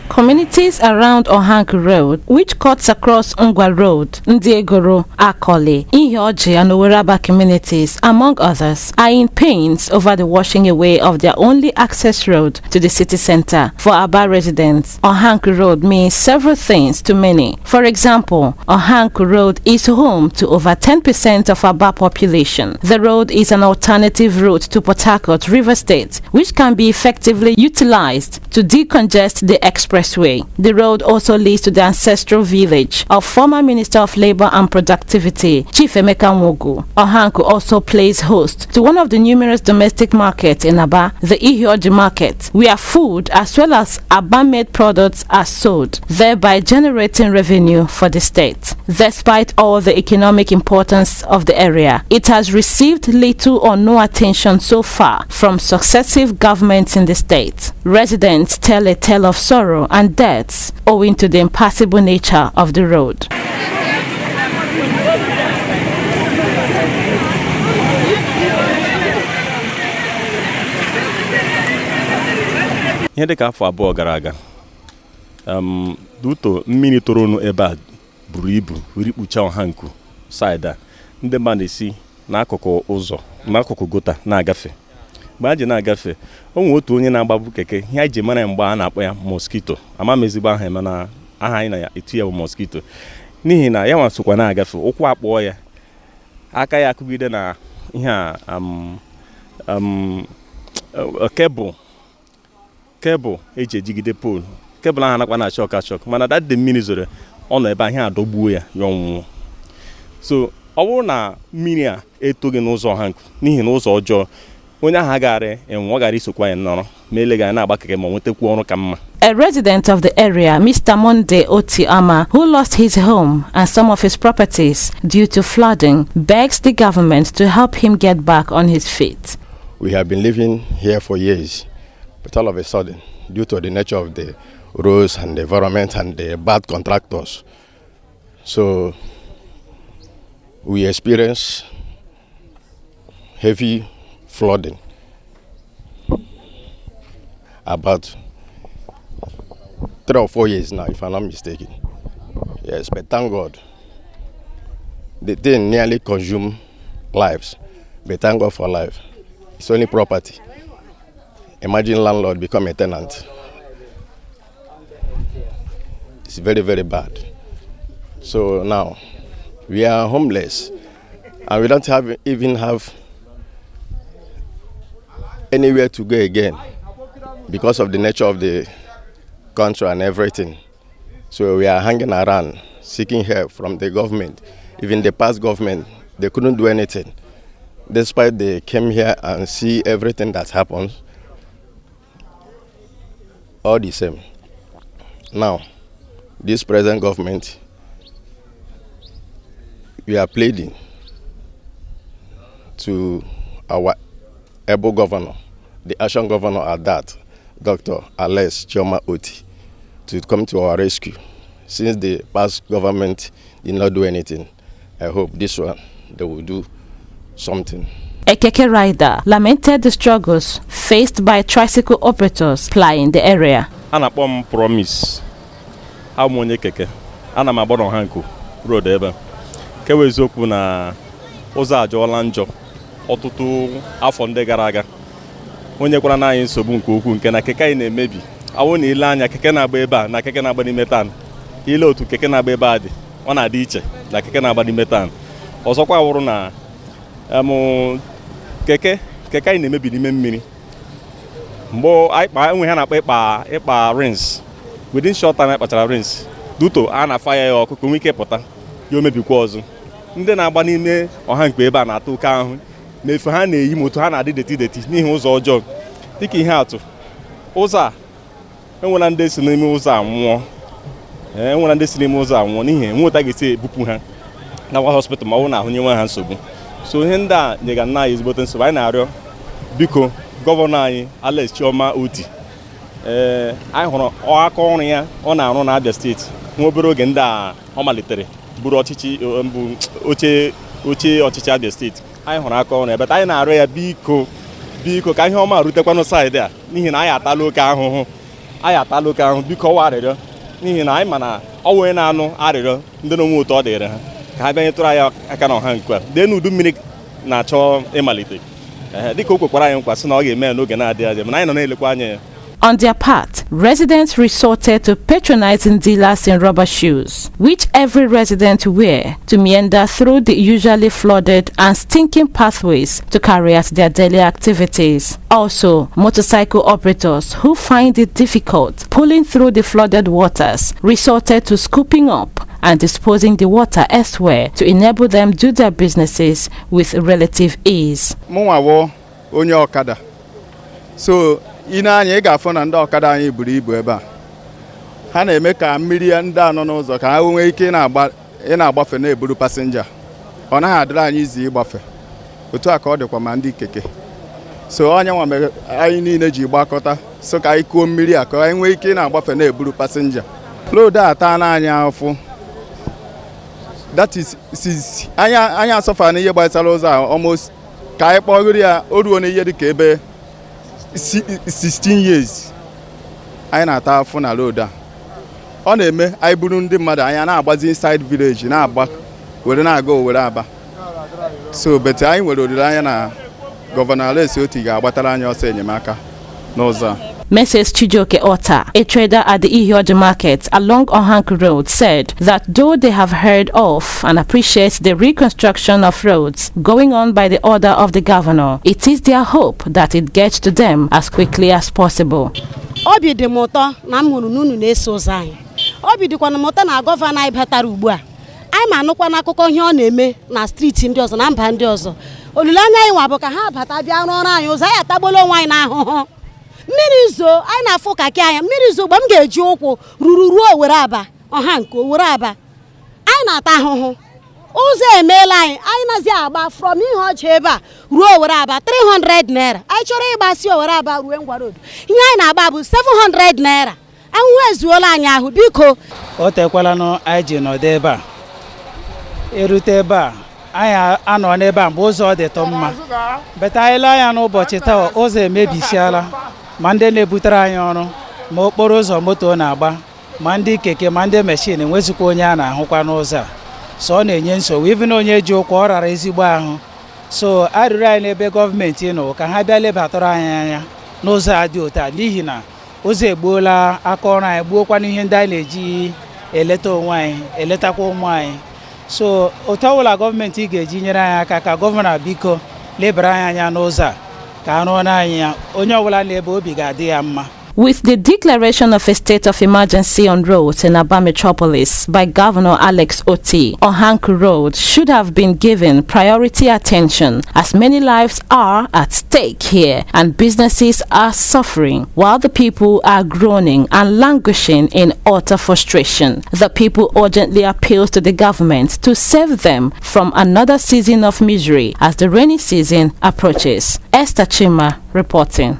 Communities around Ohanku Road, which cuts across Ngwa Road, Ndiegoro, Akoli, Ihioji and Oweraba communities, among others, are in pains over the washing away of their only access road to the city center. For Aba residents, Ohanku Road means several things to many. For example, Ohanku Road is home to over 10% of Aba population. The road is an alternative route to Port Harcourt, River State, which can be effectively utilized to decongest the expressway. The road also leads to the ancestral village of former Minister of Labor and Productivity, Chief Emeka Nwogu. Ohanku also plays host to one of the numerous domestic markets in Aba, the Ihioji market, where food as well as Aba-made products are sold, thereby generating revenue for the state. Despite all the economic importance of the area, it has received little or no attention so far from successive governments in the state. Residents tell a tale of sorrow and deaths owing to the impassable nature of the road. Ihe dịka afọ 2 gara aga, duto mmiri toronu ebe a buru ibu rikpucha Ohanku side a. Ndị mmadụ na-esi n'akụkụ ụzọ, n'akụkụ gutter na-agafe. Mgbe a ji na-agafe, o nwere otu onye na-agbabu keke, ihe anyị ji mara ya mgbe a na-akpọ ya Mosquito. Ama m ezigbo aha ya, mana aha anyị na-etu ya bụ Mosquito, n'ihi na ya nwa sokwa na-agafe, ụkwụ akpọọ ya, aka ya akụgide na ihe a, cable eji ejigide pole. Cable ahụ anakwa na shock a-shock, mana that day mmiri zoro, ọ nọ ebe ahụ adọgbuo ya, ya ọnwụọ. So ọ bụrụ na mmiri a etoghị n'ụzọ Ohanku n'ihi na ụzọ ọjọọ, onye ahụ agaghị enwe, ọ gara isokwa ya nọrọ ma eleghị anya na-agba keke ma ọ nwetakwu ọrụ ka mma. A resident of the area, Mr. Monde Otiama, who lost his home and some of his properties due to flooding, begs the government to help him get back on his feet. We have been living here for years, but all of a sudden, due to the nature of the roads and the environment and the bad contractors, so we experience heavy flooding about 3 or 4 years now, if I'm not mistaken. Yes, but thank God, the thing nearly consumed lives, but thank God for life. It's only property. Imagine landlord become a tenant. It's very, very bad. So now we are homeless and we don't even have anywhere to go again because of the nature of the country and everything. So we are hanging around seeking help from the government. Even the past government, they couldn't do anything. Despite they came here and see everything that happens, all the same. Now, this present government, we are pleading to our able governor, the action governor at that, Dr. Alex Chioma Otti, to come to our rescue. Since the past government did not do anything, I hope this one, they will do something. A keke rider lamented the struggles faced by tricycle operators plying the area. A na-akpọ m Promise, abụ m onye keke, ana m agba n'Ohanku Road ebe a. Nke bụ eziokwu na ụzọ ajọọla njọ ọtụtụ afọ ndị gara aga, onye kwara na anyị nsogbu nke ukwuu nke na keke anyị na-emebi. Awụ na ile anya keke na-agba ebe a na keke na-agba n'ime town, ile otu keke na-agba ebe a dị, ọ na-adị iche na keke na-agba n'ime town. Ọzọkwa wụrụ na keke anyị na-emebi n'ime mmiri. Mgbe anyị kpa enwe ha na-akpa ịkpa rins, within short time anyị kpachara rins duto a na-afa ya ọkụ ka o nwee ike pụta, ya o mebikwa ọzọ. Ndị na-agba n'ime Ohanku ebe a na-ata oke ahụhụ na efe ha na-eyi ma otu ha na-adị dirty dirty n'ihi ụzọ ọjọọ. Dịka ihe atụ, ụzọ a enwela ndị si n'ime ụzọ a nwụọ, enwela ndị si n'ime ụzọ a nwụọ n'ihi enweta ga-esi ebupụ ha nawa hospital ma ọ bụrụ na ahụ nyewe ha nsogbu. So ihe ndị a nyega nna anyị ezigbote nsogbu. Anyị na-arịọ biko governor anyị Alex Chioma Otti Ee, anyị hụrụ aka ọrụ ya ọ na-arụ na Abia Steeti nwa obere oge ndị a ọ malitere buru ọchịchị mbụ oche ọchịchị Abia Steeti. Anyị hụrụ aka ọrụ ya, but anyị na-arịọ ya, biko, biko, ka ihe ọma rutekwanụ side a, n'ihi na anyị atala oke ahụhụ, anyị atala oke ahụhụ. Biko, ọwa arịrịọ, n'ihi na anyị ma na ọ wee na-anụ arịrịọ ndị na onwe otu ọ dịrị ha, ka ha bịa nyetụrụ anyị aka na Ọhankụ a dee n'udu mmiri na-achọ ịmalite. Ee, dịka o kwekwara anyị nkwa sị na ọ ga-eme ya n'oge na-adịghị anya, mana anyị nọ na-elekwa anya ya. On their part, residents resorted to patronizing dealers in rubber shoes, which every resident wear to meander through the usually flooded and stinking pathways to carry out their daily activities. Also, motorcycle operators who find it difficult pulling through the flooded waters resorted to scooping up and disposing the water elsewhere to enable them do their businesses with relative ease. Mụnwa wụ onye ọkada, so ị na-anya, ị ga-afụ na ndị ọkada anyị buru ibu ebe a. Ha na-eme ka mmiri ndị a nọ n'ụzọ ka ha nwee ike ị na-agbafe na-eburu passenger. Ọ naghị adịrị anyị izi ịgbafe. Otu a ka ọ dịkwa ma ndị keke. So onye nwa mere anyị niile ji gbakọta so ka anyị kuo mmiri a ka anyị nwee ike ị na-agbafe na-eburu passenger. Road a ataala anyị afụ. That is, since anyị asọfa n'ihe gbasara ụzọ a, almost ka anyị kpọgoro ya, o ruo n'ihe dịka ebe 16 years anyị na-ata afụ na road a. Ọ na-eme anyị buru ndị mmadụ, anyị na-agbazi inside village, na-agba were na-aga Owere Aba. So but anyị nwere olileanya na Gọvanọ Alex Otti ga-agbatara anyị ọsọ enyemaka n'ụzọ a. Mrs. Chijioke Ota, a trader at the Ihioji market along Ohanku Road, said that though they have heard of and appreciate the reconstruction of roads going on by the order of the governor, it is their hope that it gets to them as quickly as possible. Obi dị m ụtọ na m hụrụ na unu na-eso ụzọ anyị. Obi dịkwana m ụtọ na gọvanọ anyị batara ugbu a. Anyị ma anụkwa n'akụkọ ihe ọ na-eme na steeti ndị ọzọ na mba ndị ọzọ. Olileanya anyị nwa bụ ka ha bata bịa rụọ ọrụ anyị ụzọ. Anyị atagbola onwe anyị n'ahụhụ. Mmiri zoo, anyị na-afụ kaki anya. Mmiri zoo, mgbe m ga-eji ụkwụ ruru ruo Owere Aba, ọha nke Owere Aba, anyị na-ata ahụhụ. Ụzọ emeela anyị, anyị nazi agba from ihe ọcha ebe a ruo Owere Aba 300 naira. Anyị chọrọ ịgbasi Owere Aba ruo Ngwa Road, ihe anyị na-agba bụ 700 naira. Ahụhụ ezuola anyị ahụ, biko. O tekwalanụ anyị ji nọdụ ebe a, erute ebe a. Anyị anọ n'ebe a mgbe ụzọ dịtụ mma, but anyị lee anya n'ụbọchị taa, ụzọ emebisiala, ma ndị na-ebutere anyị ọrụ, ma okporo ụzọ moto na-agba, ma ndị keke, ma ndị machine, enwezikwa onye a na-ahụkwa n'ụzọ a. So ọ na-enye nsogbu, even onye ji ụkwụ, ọ rara ezigbo ahụ. So arịrịọ anyị n'ebe gọọmenti nọ, ka ha bịa lebatara anyị anya n'ụzọ a dị otu a, n'ihi na ụzọ egbuola aka ọrụ anyị, gbuokwana ihe ndị anyị na-eji eleta onwe anyị, eletakwa ụmụ anyị. So otu ọbụla gọọmenti ga-eji nyere anyị aka, ka gọvanọ biko lebara anyị anya n'ụzọ a, ka a rụọ anyị ya. Onye ọbụla na-ebe obi ga-adị ya mma. With the declaration of a state of emergency on roads in Aba Metropolis by Governor Alex Otti, Ohanku Road should have been given priority attention, as many lives are at stake here and businesses are suffering while the people are groaning and languishing in utter frustration. The people urgently appeal to the government to save them from another season of misery as the rainy season approaches. Esther Chima reporting.